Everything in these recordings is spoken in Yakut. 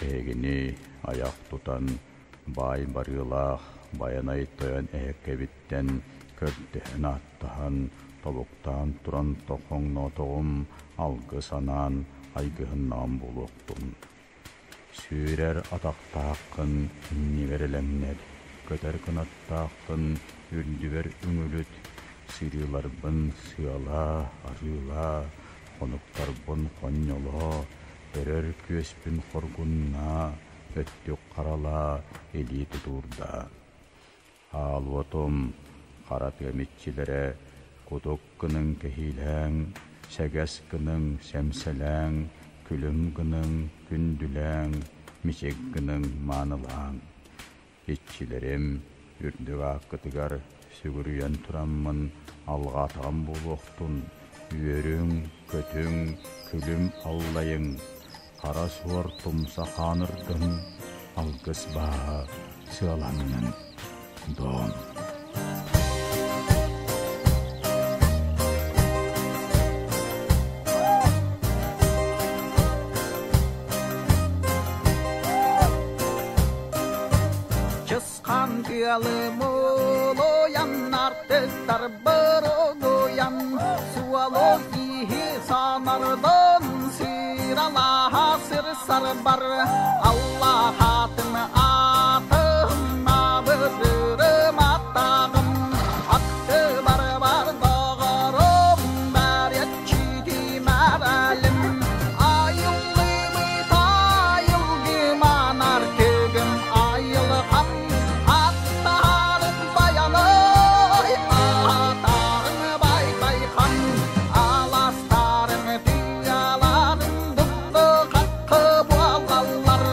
Эһигини айах тутан баай барыылаах Байанай тойон эһэккэбиттэн көрдөһөн-ааттаһан, тобуктаан туран тохоҥноотоҕум алгыс анаан айгыһыннаҕым буолуохтун. Сүүрэр атахтааххын иннибэр элэҥнэт, көтөр кынаттааххын үрдүбэр үҥүлүт, сырыыларбын сыалаа, арыылаа, хонуктарбын хонньолоо, өрөр күөспүн хоргуннаа, өттүк харалаа, илии тутуурдаа. Аал уотум, хара тыам иччилэрэ, кутук гыныҥ кэһиилээҥ, сэгэс гыныҥ сэмсэлээҥ, күлүм гыныҥ күндүлээҥ, мичик гыныҥ маанылааҥ. Иччилэрим, үрдүк ааккытыгар сүгүрүйэн тураммын алҕаатаҕым буолуохтун, үөрүҥ, көтүҥ, күлүм аллайыҥ, хара суор тумса хааныргын, алгыс бааһа сыаланнын, дом. Чысхан тыалы мулуйан, артыктар борогуйан, суолу киһи санардан сыралаһа сырсарбар, Аллаһатын атын абырырым аттағым, атты бар доҕорум, бәреччити мәрәлім, айыллыбыт айылгыман артыгым айылҕам, аттарын баянай, атарын байтайхан, аластарын тыаларын дукку-хаккы буолаллар,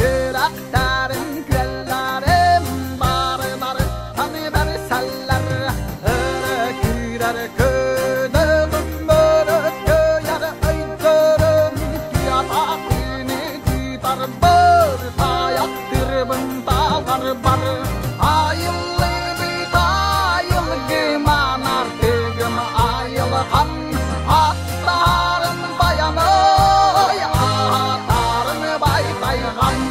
үрэхтэрин күөллэрин барыларыттан бэрсэллэр, өрө күүрэр көнөгүм өрөккөйөр өйдөрүн тыатаахыны тыытарбар, тайахтырбын таларбар, айыллыбыт айылгыман артыгым айылҕам, аттарын баянай, атарын байтайҕам.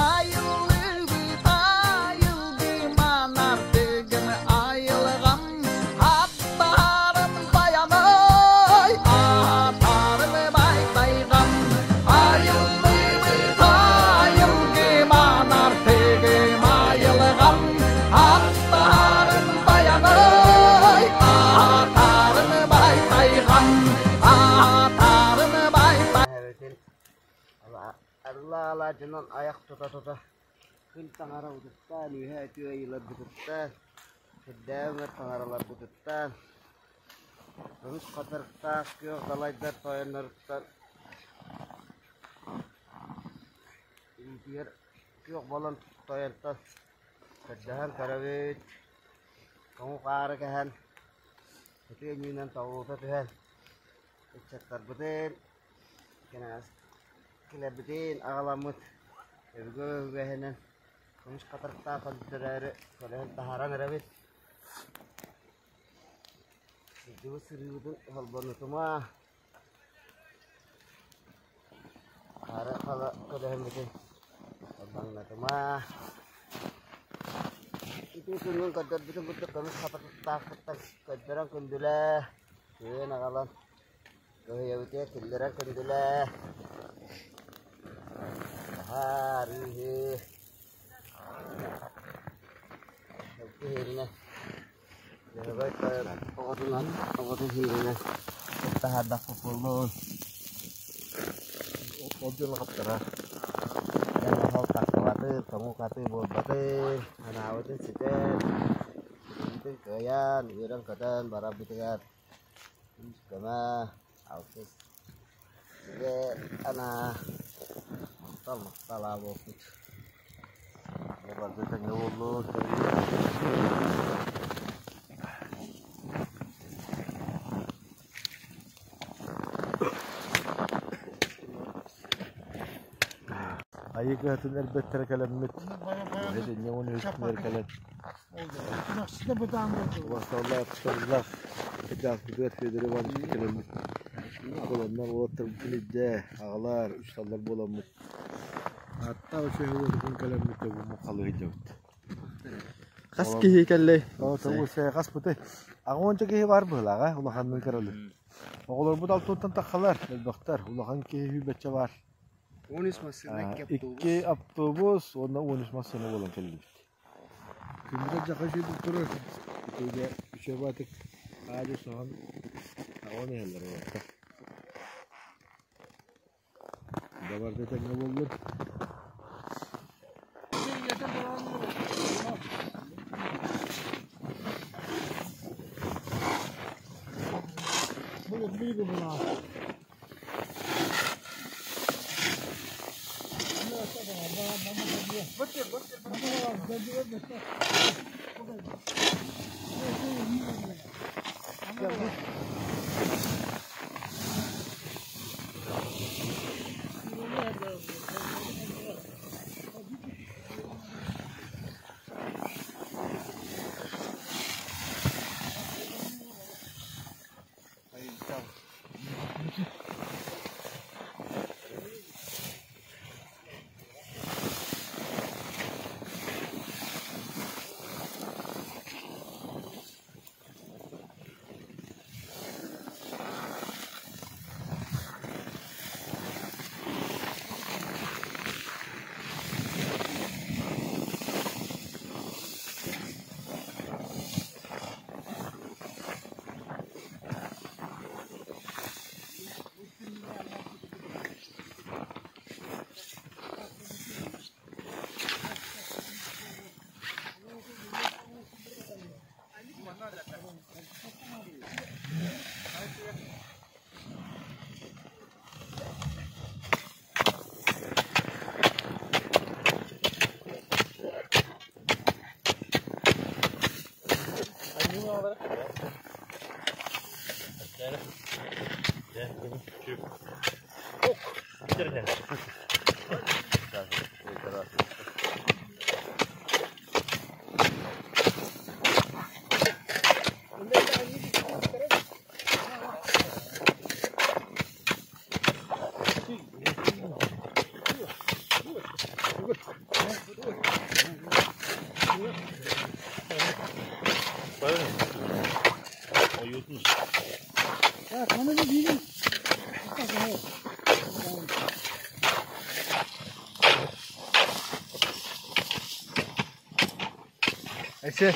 Айыллыбыт айылгыман артыгым айылҕам, аттарын баянай, атарын байтайҕам. Айыллыбыт айылгыман артыгым айылҕам, аттарын баянай, атарын байтайҕам, атарын байтай. Эбэтин арылла дьонун айах тута-тута күн таҥара утуттаан, үөһэ үтүө ыйыларбытыттан, сүрдээҕин өр таҥараларбытыттан, көмүс хатырыктаах күөх далайдар тойонноруттан илиитигэр күөх болон тойонтон көрдөһөн көрөбүт, тоҥу хаары кэһэн, үтүө ньүүнэн тоҕута түһэн, ыччаттарбытын Кэлэрбитин аҕаламмыт өбүгэ үгэһинэн көмүс хатырыктаах көрдөрөөрү көлөһүн таһааран эрэбит. Сылдьыбыт сырыыбытын холбонутума. Хаары хала көлөһүммүтүн холбоҥнотума. Ити күҥҥүн көрдөрбүтүн курдук көмүс хатырыктаахпыттан көрдөрөн күндүлээ, күөн аҕалан Кыһыйабытыгар киллэрэр күндүлээ, аһаар үһү, киһиринэ, дьөһөгөй тойон оҕотунан оҕотун сииринэн таһаардахпыт буоллун. Ол дьыл хаптара. Ол тахсыбатын, тоҥуу хатыы буолбатын, анаабытын ситэн, бүтүн кыайан, үөрэн-көтөн барарбытыгар Көмө, алтыс сигэ анаа махтал махтал буолбут. Барда тэҥҥэ буоллун. Айыы кыһатын эрбэттэрэ кэлэммит, нэһилиэнньэ уон үһүс күнүгэр кэлэн убасталлаах, ытыктабыллаах кырдьаҕаспытыгар Федор Ивановичка кэлэммит холоннор уолаттарбытын илдьэ, аҕалар, учууталлар буоламмыт ааттаах үчүгэй уотутун кэлэммит дьобуммут халыһыйдыбыт. Хас киһи кэллэй? Хаспыты. Аҕа уонча киһи баар быһыылааҕа, улаханныын кыралыы. Оҕолорбут алтыттан таххалар, элбэхтэр, улахан киһи сүүрбэччэ баар. Икки автобус уонна 13 массыына буолан кэллибит. Күммүт алдьархай сүүрдүк турар. Итигэ үчүгэйдик аадьы соһон аҕалан иһэллэр уолаттар. Дабарда тэҥҥэ буоллун. Эсе.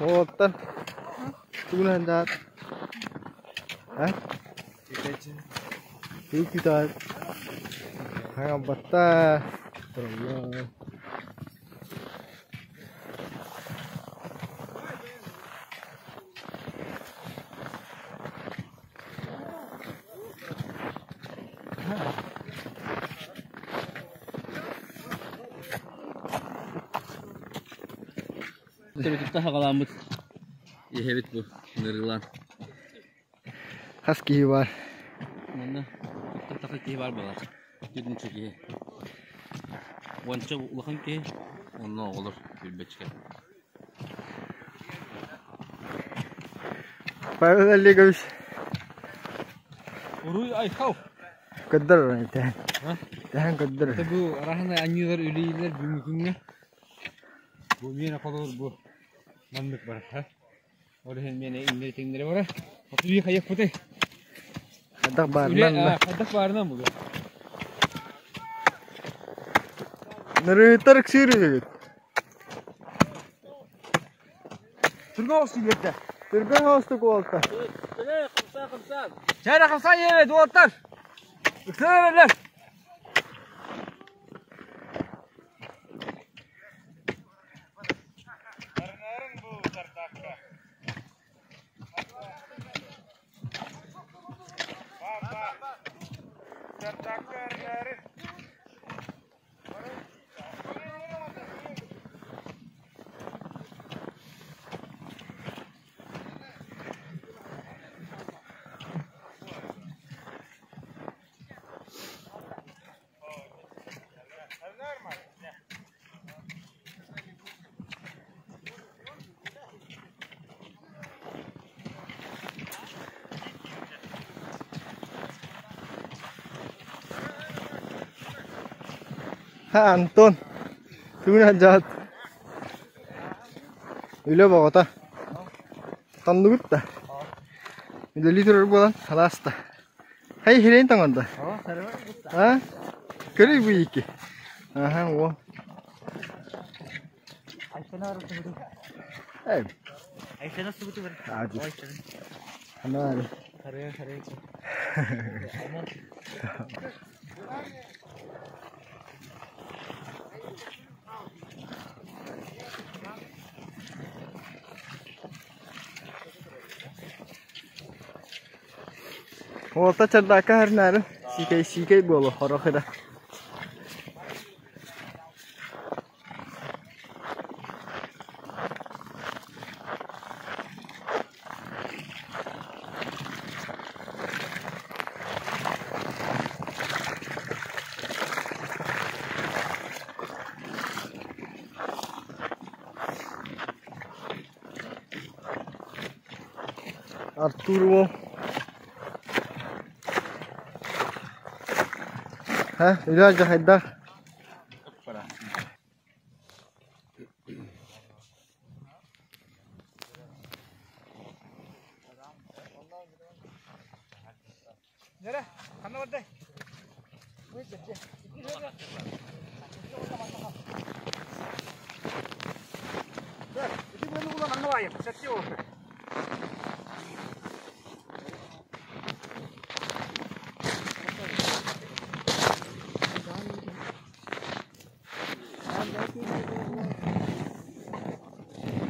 Оттон тугунан даат? А? Тугу Хаҥалбатта тураллар. Төбөтүттэн хаҕаламмыт иһэбит бу ыҥырыылаан. Хас киһи бар? Манна тахха киһи бар буолар. Түнчэ киһи. Уонча улахан киһи, онно оҕолор билбэччикэ. Павел Олегович. Уруй айхал! Көрдөр тэһэн. Тэһэн көрдөр. Бу араһына анньыылар үлэлииллэр бүгүҥҥү күҥҥэ. Бу миэнэ холобур бу маннык бар. Ол иһин миэнэ иҥнэри-тиҥнэри барар. Хоту хайыахпытый? Хайдах баарынан да. Хайдах баарынан буолуо. Нырыытар ыксыыр үһүгүт. Түргэн оҕустук үөрдэ. Түргэн оҕустук уолта. Чайра хамсан ебе, дуоттар. Ыксыралар. Ха, Антон. Тугун дьаат. Үлэ боҕото. Танныбыт да. Үлэлии турар буолан халааста. Хай хирейин таҥарда. А? Көрүй бу ики. Аха, о. Эй. Ади. Анары. Уолта чардаакка харнаары сиикэй сиикэй буолу хорох ыра. Артур уол Ха, үлэ дьахайдах.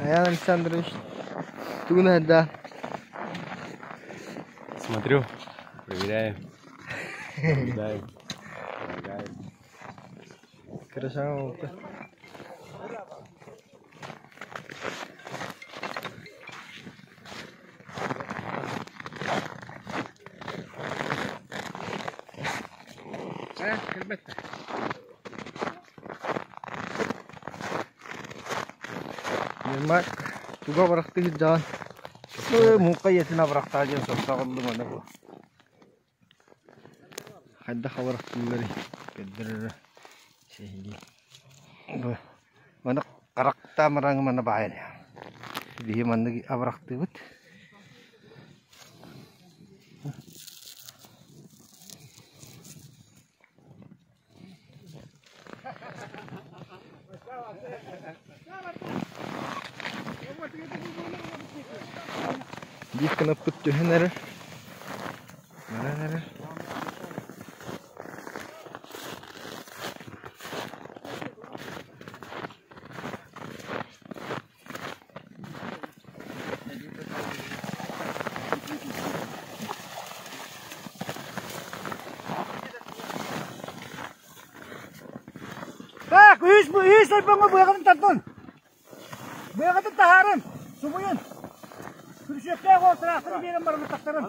Аян Александрович, тугун да? Смотрю, проверяю, наблюдаю, помогаю. Красава болта. Ермак, туга барахты жан. Муқайетина бырахтаа диэн соттоҕуллум аны бу. Хайда хабарахтыллары көддөрөр сиһилии. Бу маны харахтаа мараҥы маны баайан. Биһи маннык абырахтыыбыт. Биир кынаппыт түһэн эрэр. Баран эрэр. Так, үс үс ойбоҥҥо быаҕытын тардын. Быаҕытын таһаарын, субуйун. Күрүсүөктээх уол тыраахтарын биэрэн баран тахтарын.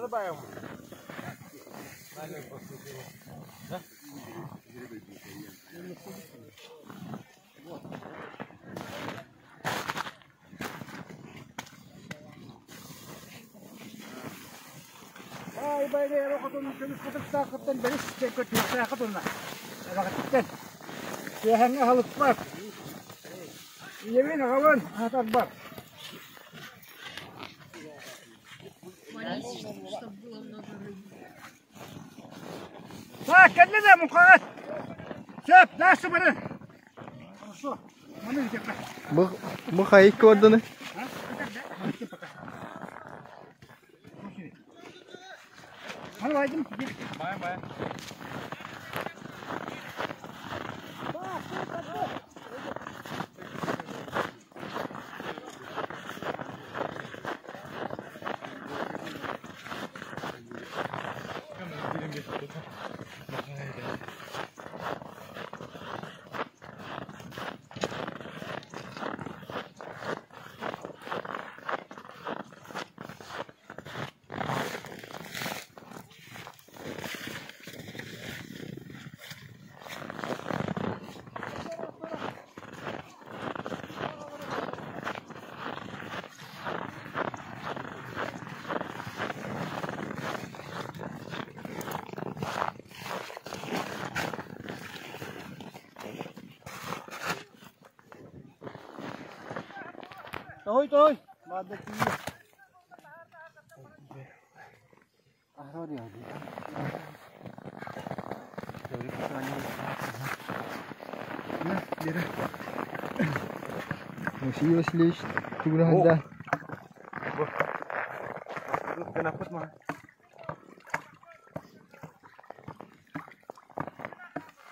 Ай байда хотун көмүс хатыктаахыттан бэрис көтүөхтаахытунна. Эбэҕиттэн. Киэһэҥҥэ аһылыкпат. Ийэбин аҕабын аһатарбар. Молись, чтобы было много рыбы. Так, кэллэ да муҥхаҕыт. Сөп, дальше бары. Хорошо. Маны бүтүөххэ. Бу бу хайык көрдүнү? Бай бай. Той той. Мадда тиийэ. Василий Васильевич тугунаханда.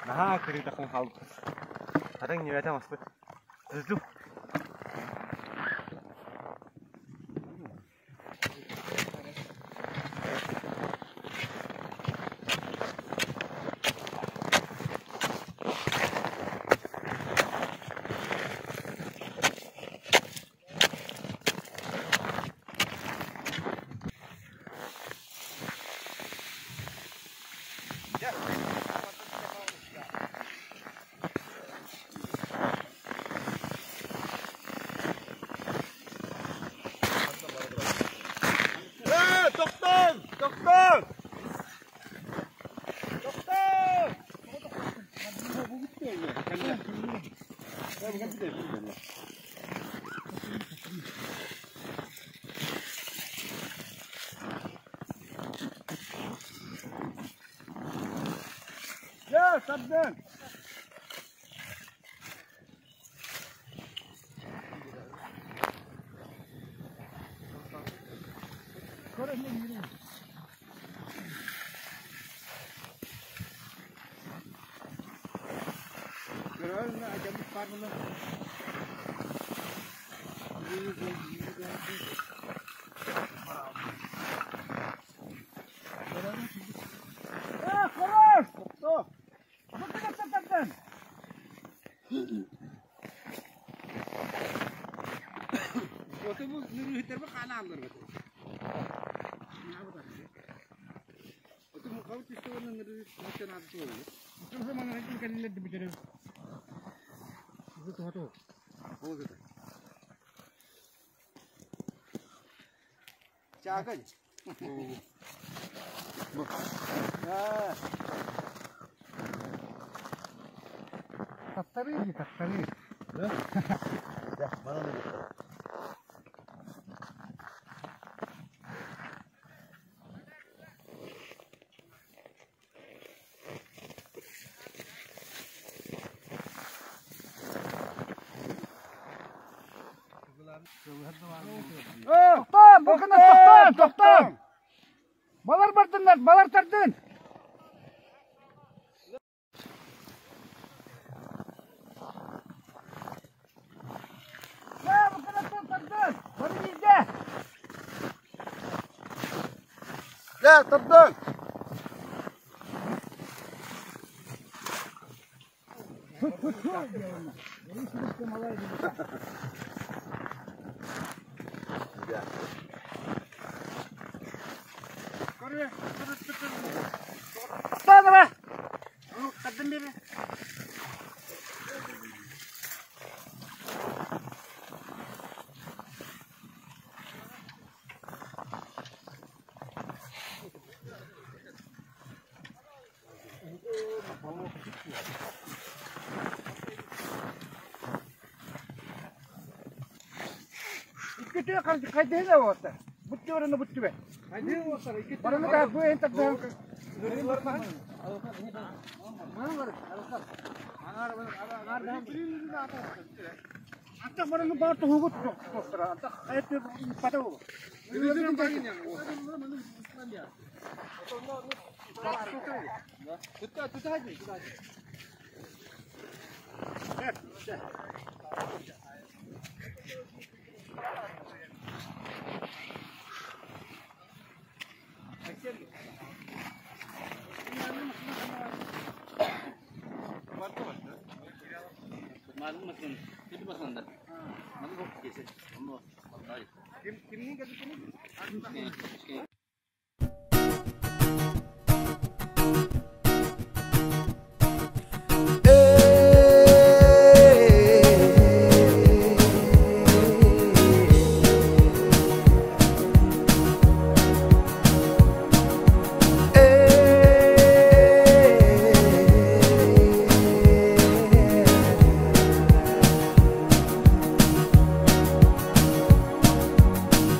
Наһаа кырыытахын хаалбыт. Хатаҥ ньүөтэ оҥоспут. Сызду. Тоқтан, бұқына тоқтан, тоқтан. Балар бардыңдар, балар тардын. Дьэ, турдуҥ!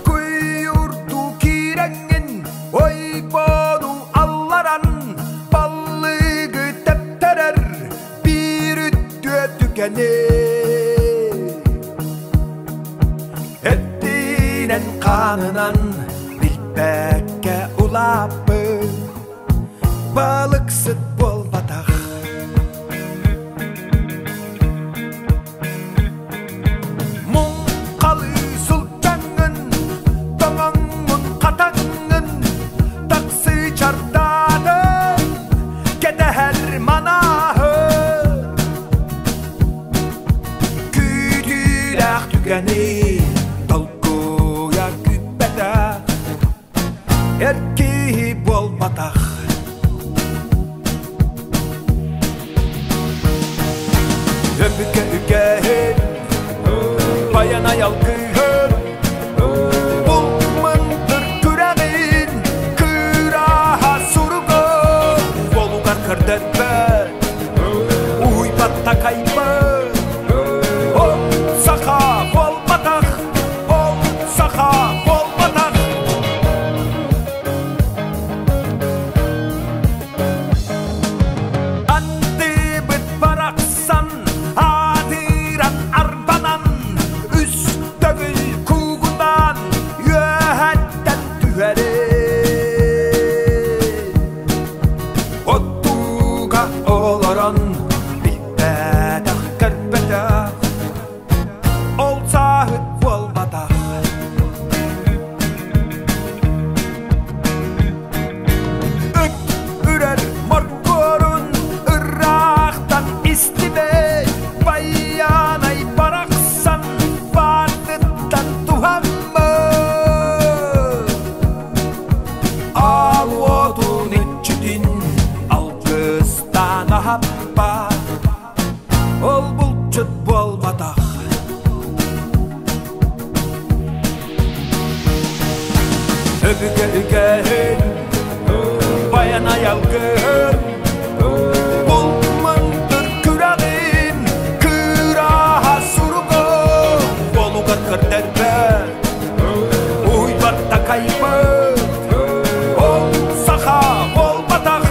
Куйурду киирэҥҥин ойбону алларан баллыгы тэптэрэр биир үттүө түгэни Эттинэн хаанынан билбэккэ улааппыт балыксыт буолбатах Муҥхалыы сылдьаҥҥын, тоҥоҥҥун хатаҥҥын, таксы чардаатын, кэтэһэр манааһын. Күүтүүлээх түгэни толкуйа күүппэтэх, эр киһи буолбатах. Өбүгэ үгэһин, байанай алгыһын, Бул мындыр күрэҕин, кыраһа суругун Уолугар көрдөрбөт, уһуйбат такайбыт. Ол саха буолбатах, ол саха буолбатах. Андыбыт барахсан аатыран арбанан үс төгүл куугунаан үөһэттэн түһэрин Оттууга олорон билбэтэх көрбөтөх ол сааһыт буолбатах Ыт үрэр моркуорун ыраахтан истибэт байыанай барахсан баардыттан туһаммыт Аал уотун иччитин алгыстаан аһаппат ол булчут буолбатах Өбүгэ үгэһин, байанай алгыһын, Бул мындыр күрэҕин, кыраһа суругун Уолугар көрдөрбөт, уһуйбат такайбыт. Ол саха буолбатах,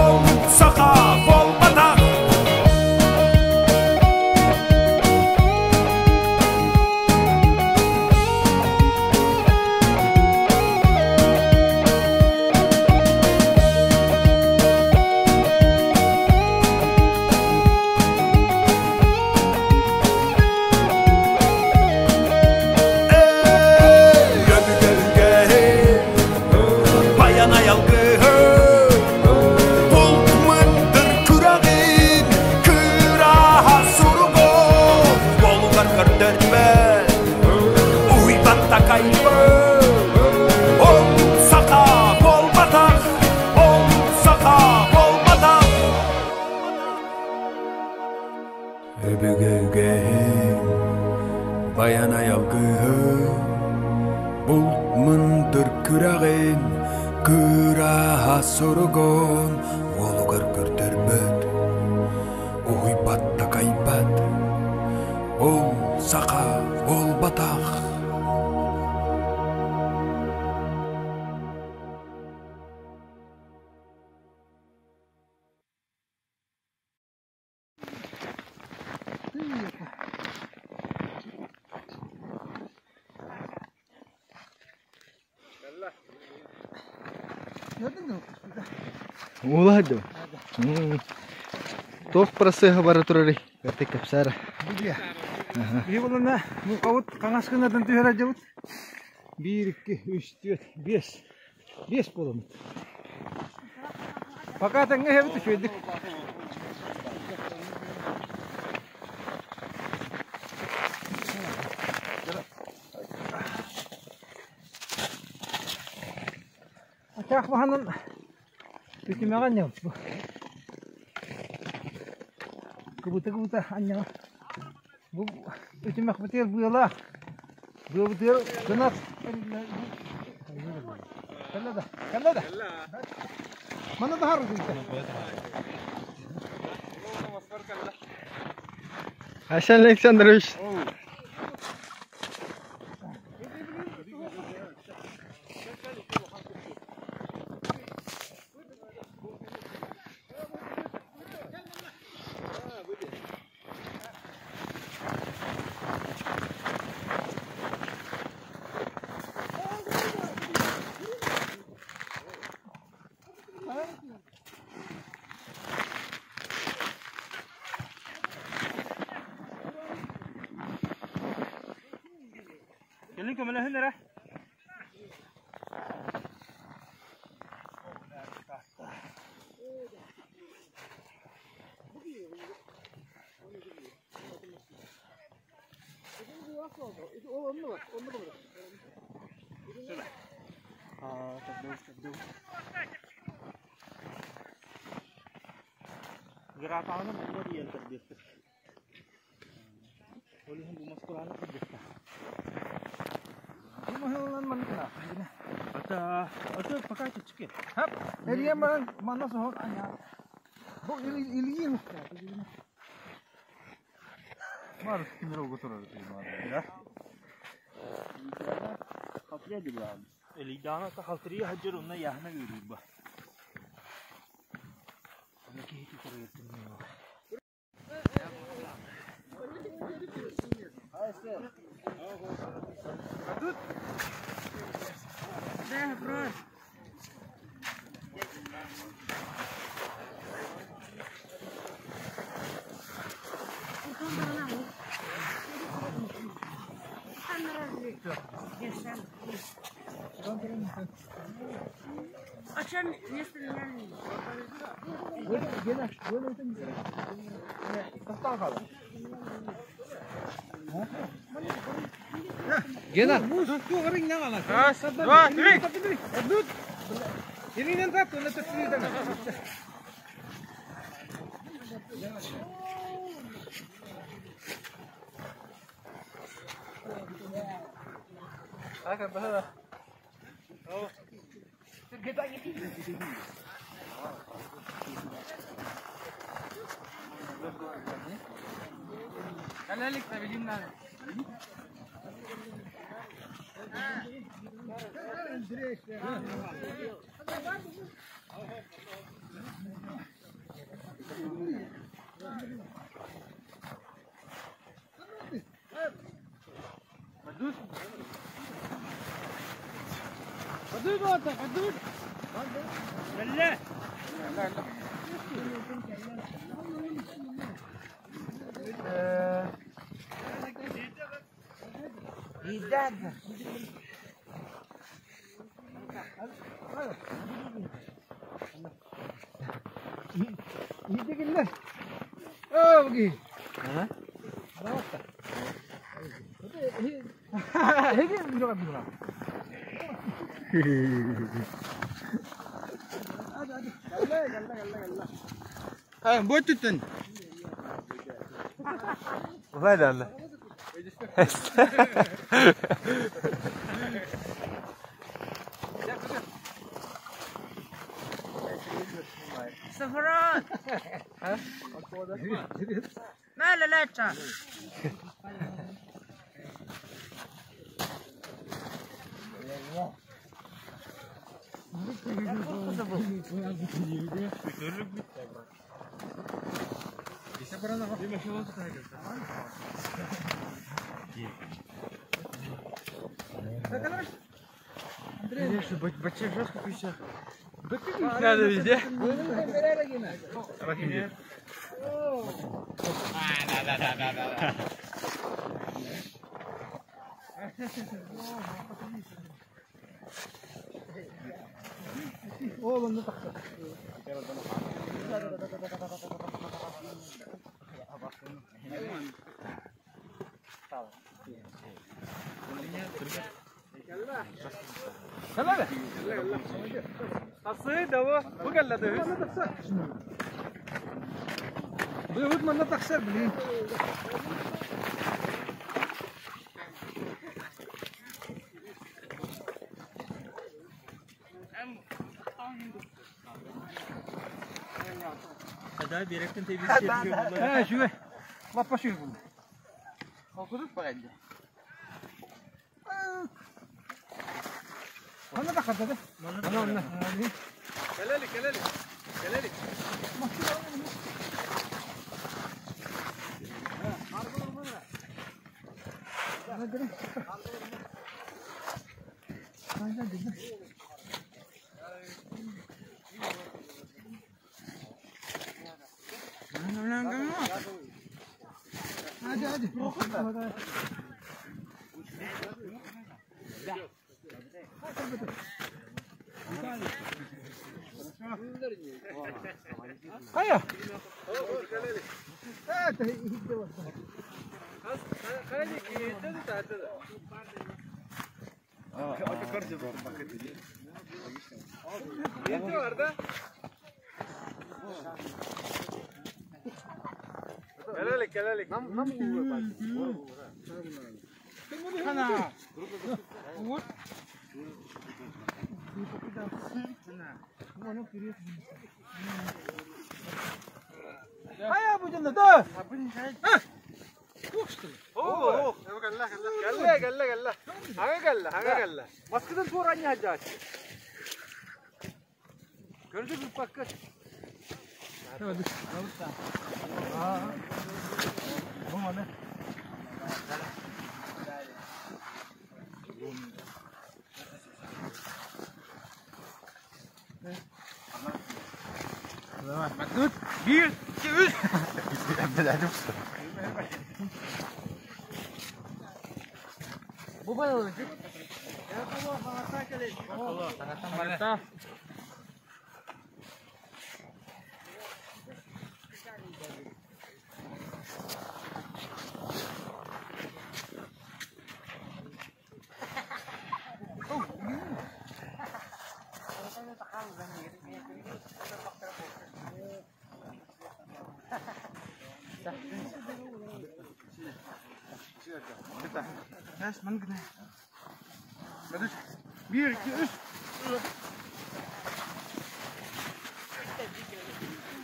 ол саха буолбатах. Баян аялгыһы Булт мындыр күрэҕин кыраһа суругу Уолугар көрдөрбөт уйбат такайбыт Ол саха буолбатах ол саха буолбатах Өбүгэ үгэһин баян аялгыһы Булт мындыр күрэҕин кыраһа суругун Уолугар көрдөрбөт уһуйбат такайбат Ол саха буолбатах. Уулаһа Туох процеһа бара турарый? Бэртэ кэпсээр. Биһи булана муҥхабыт хаҥас гынатын түһэрэ дьабыт. Биир, икки, үс, түөрт, биэс. Биэс буоламмыт. Пока тэҥҥэ иһэбит үчүгэйдик. Ачаах баһанан үтүмэҕэ анньабыт бу. Кыбыта-кыбыта анньаҕа. Бу үтүмэхпитигэр быалаах. Быабытыгар кынат Кэллэ да, кэллэ да. Манна таһаар Айсен Александрович. Кэлин көмөлөһүн эрэ. Гратаҕынан манна тиийэн көрдүөхпүт. Ол иһин бу Москваны көрдөххө. Бу маһылынан манна Ата, ата пока чички. Хап, эрийэн баран манна соһон аня. Бу илиин Бар кинер ого турар Да? Халтырия дибан. Элийдаана та халтырия хаджар онна яхна үрүр ба. Аны киһи турар А чем не стреляли? Гена. Раз, два, три. Иитигиллэр. Оо, буги. Эһиги бирога бирога. Бойтүттен. Валя. Сафран! ما لا لا Конечно, бача жестко пися.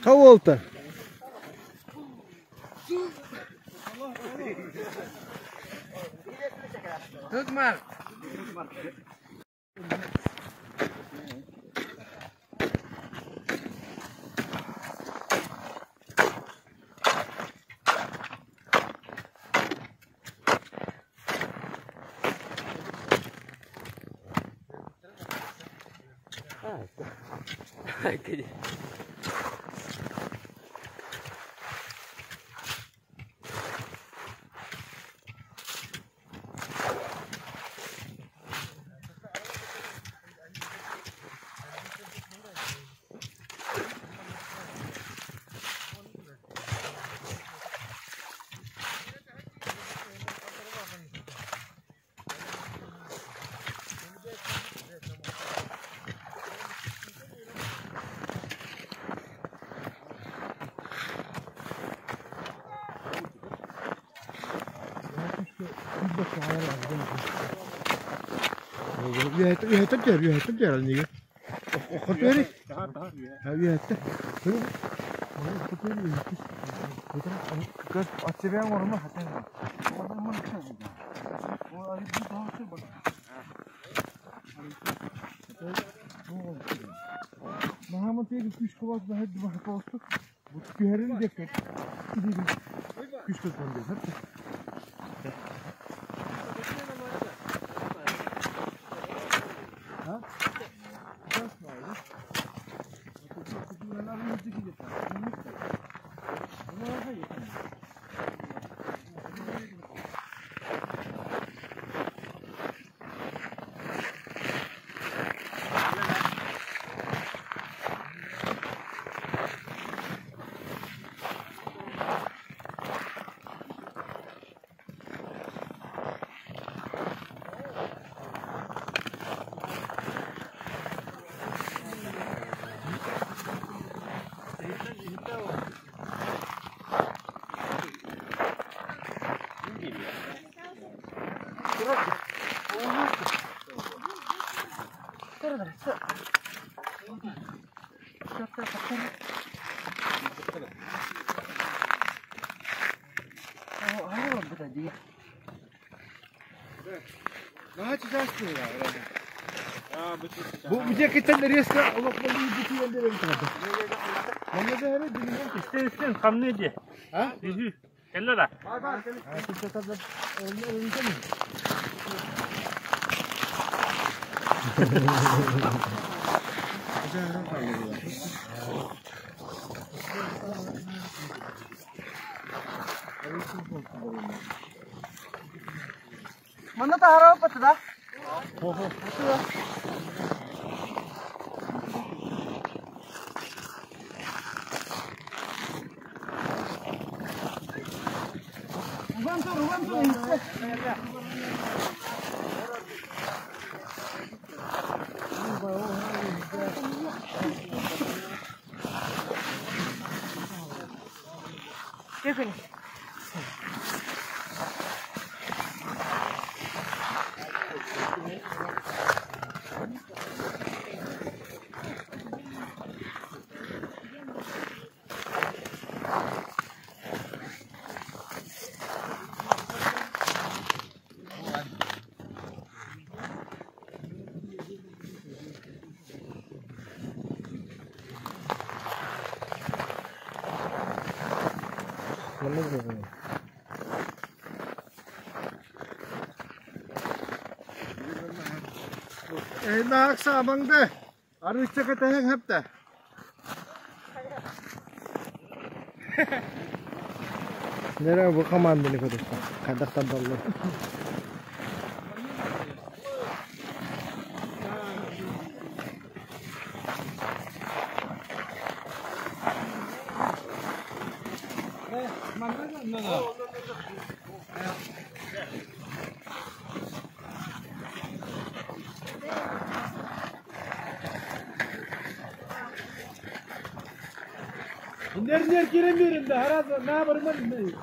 Кого-то? Бу бүтекиттен резко олохполуу бүтүөн берем турады. Манна да хары билген Истин хамны ди. А? Кэллэ да. Манна таһара патыда. Тихонь. Наак саабаңды. Арыычча кэтэһэҥ хэптэ. Нere bu команданы көрөстө. Кадактан баллар. Нер кирен беринде, хараз на барман.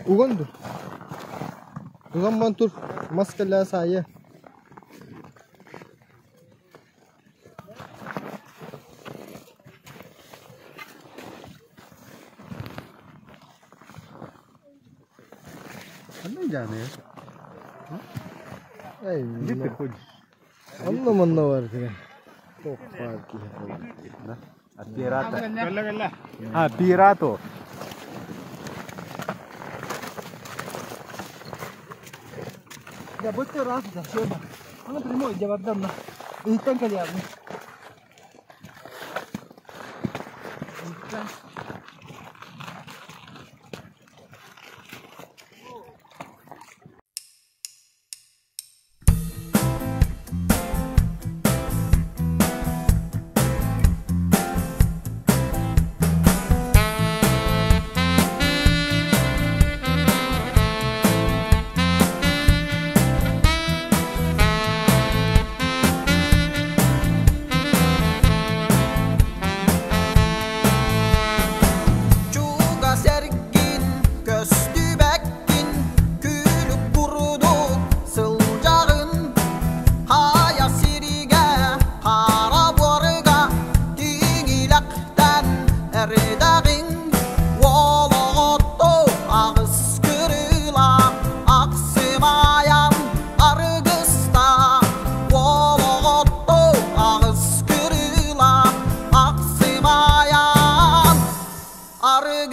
Угонду. Угон тур. Маскала сая. Не जाने Эй, Где ты ходишь? Онно манна бар кire. Тох бар ки. Пирата. А, пирато. Я будто раз да, шеба. Она прямой, я вардамна. И танка явно.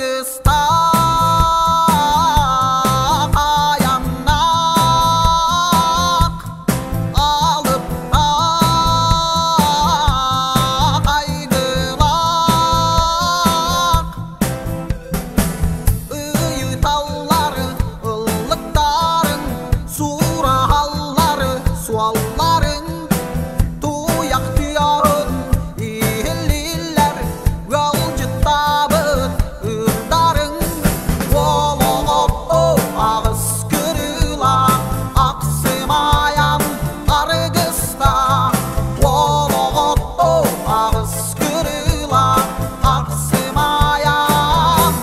Аргыстаах айаннаах алыптаах айгылаах ыйыталлар ыллыктарын сураһаллар суолларын туйах тыаһын иһиллииллэр ыалдьыттаабыт ыырдарын олоҕотто аҕыс кырыылаах ахсымайан аргыстаах олоҕотто аҕыс кырыылаах ахсымайан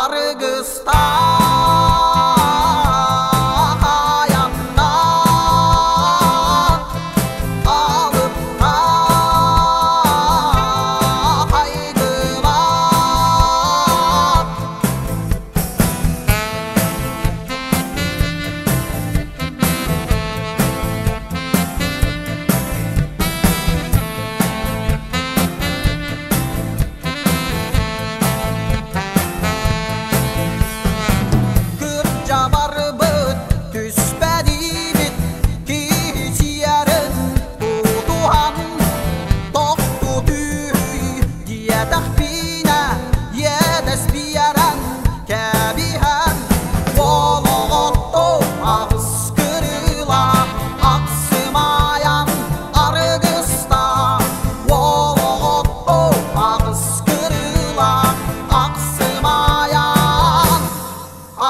аргыстаах айаннаах алыптаах айгылаах. Кырдьа барбыт түспэдиибит киһи сиэрин тутуһан тохтуу түүүй диэтэхпинэ иэдэс биэрэн кэбиһэн олоҕотто аҕыс кырыылаах ахсымайан аргыстаах олоҕотто аҕыс кырыылаах ахсымайан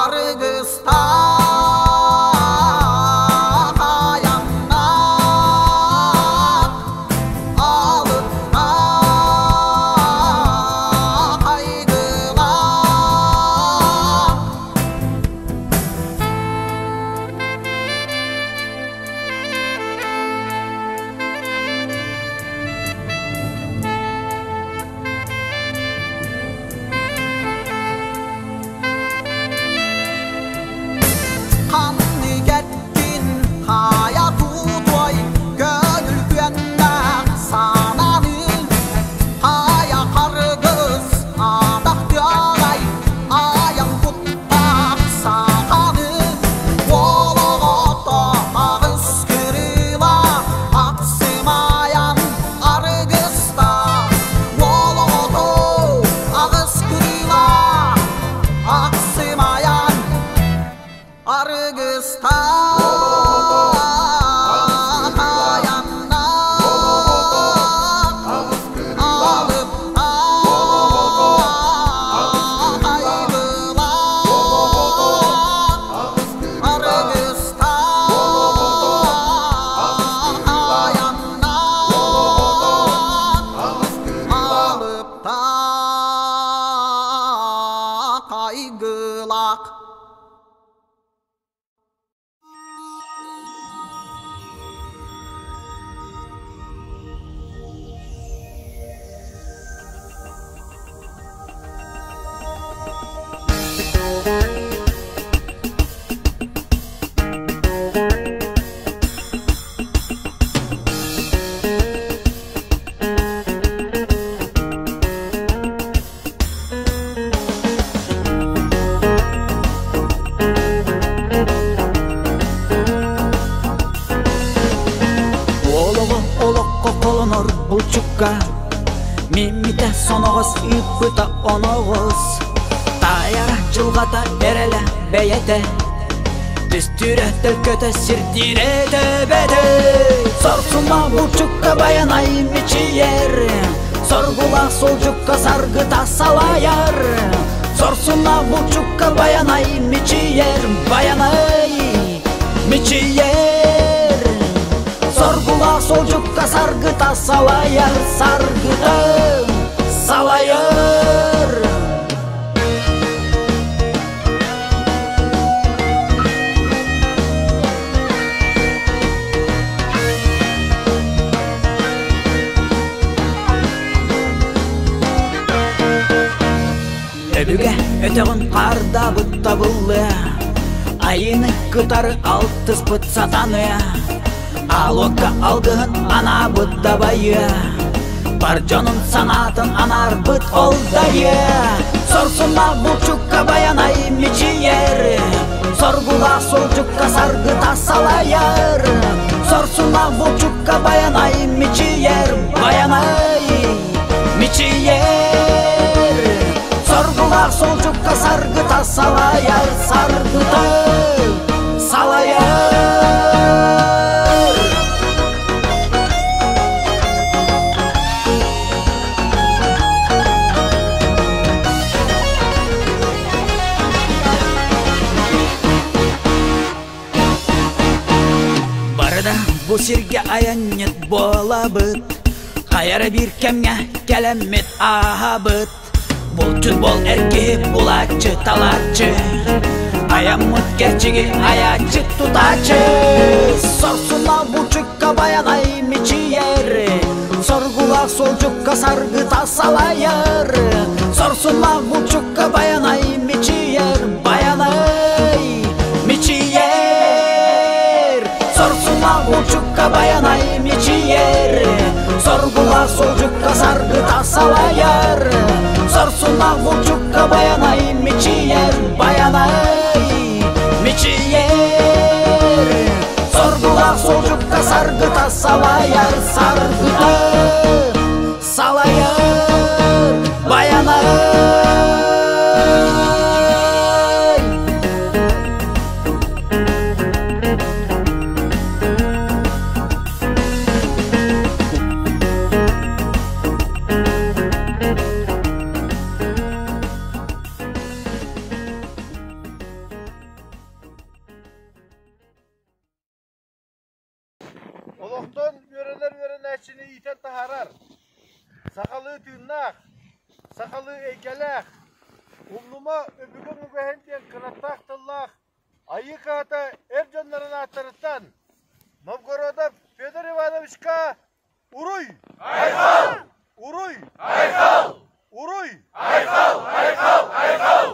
аргыстаах айаннаах алыптаах айгылаах. Ханны кэттин хайа тутуой көңүл күөннээх сананы хайа харгыс атах тыалай айан куттаах саханы олоҕото аҕыс кырыылаах ахсымайан аргыстаах олоҕото аҕыс кырыылаах ахсымайан аргыстаах айаннаах алыптаах айгылаах аргыстаах айаннаах алыптаах айгылаах. Олоҕу олоххо холонор булчукка Миммитэ соноҕос ыыппыта оноҕос Таайара дьылҕата эрэлэ бэйэтэ Түстүүрэ төлкөтө сирдиирэ төбөтө Сорсума булчукка байанай мичийэр Соргулаах суолдьукка саргыта салайар Сорсуна булчукка байанай мичийэр Байанай мичийэр Соргулаах суолдьукка саргыта салайар Саргыта салайар. Өбүгэ өтөҕүн хаардабыт табыллыа Айыны кытары алтыспыт сатаныа Аалуокка алгыһын анаабыт дабайыа Бар дьонун санаатын анаарбыт ол дайыа Сорсуннаах булчукка байанай мичийэр, Соргулаах солдьукка саргыта салайар. Сорсуннаах булчукка байанай мичийэр, Байанай мичийэр. Соргулаах солдьукка саргыта салайар, Саргыта салайар. Барыда бу сиргэ айанньыт буолабыт, Хайара биир кэмҥэ кэлэммит ааһабыт. Булчут бол эр киһи булааччы талааччы, Айаммыт кэрчиги айааччы тутааччы. Сорсуна булчукка байанай мичийэр, Соргулаах суолдьукка саргыта салайар. Сорсуннаах булчукка байанай мичийэр, Байанай мичийэр. Сорсуннаах булчукка байанай мичийэр, Соргулаах суолдьукка саргыта салайар. Сорсуннаах булчукка байанай мичийэр, Байанай мичийэр. Соргулаах суолдьукка саргыта салайар, Саргыта салайар, Байанай. Олохтон үөрэнэр үөрэнээччини иитэн таһаарар, сахалыы тыыннаах, сахалыы эйгэлээх, умнума өбүгэҥ үгэһин диэн кынаттаах тыллаах Айыы Кыһата эр дьоннорун ааттарыттан Новгородов Федор Ивановичка Уруй! Айхал! Уруй! Айхал! Уруй! Айхал! Айхал! Айхал!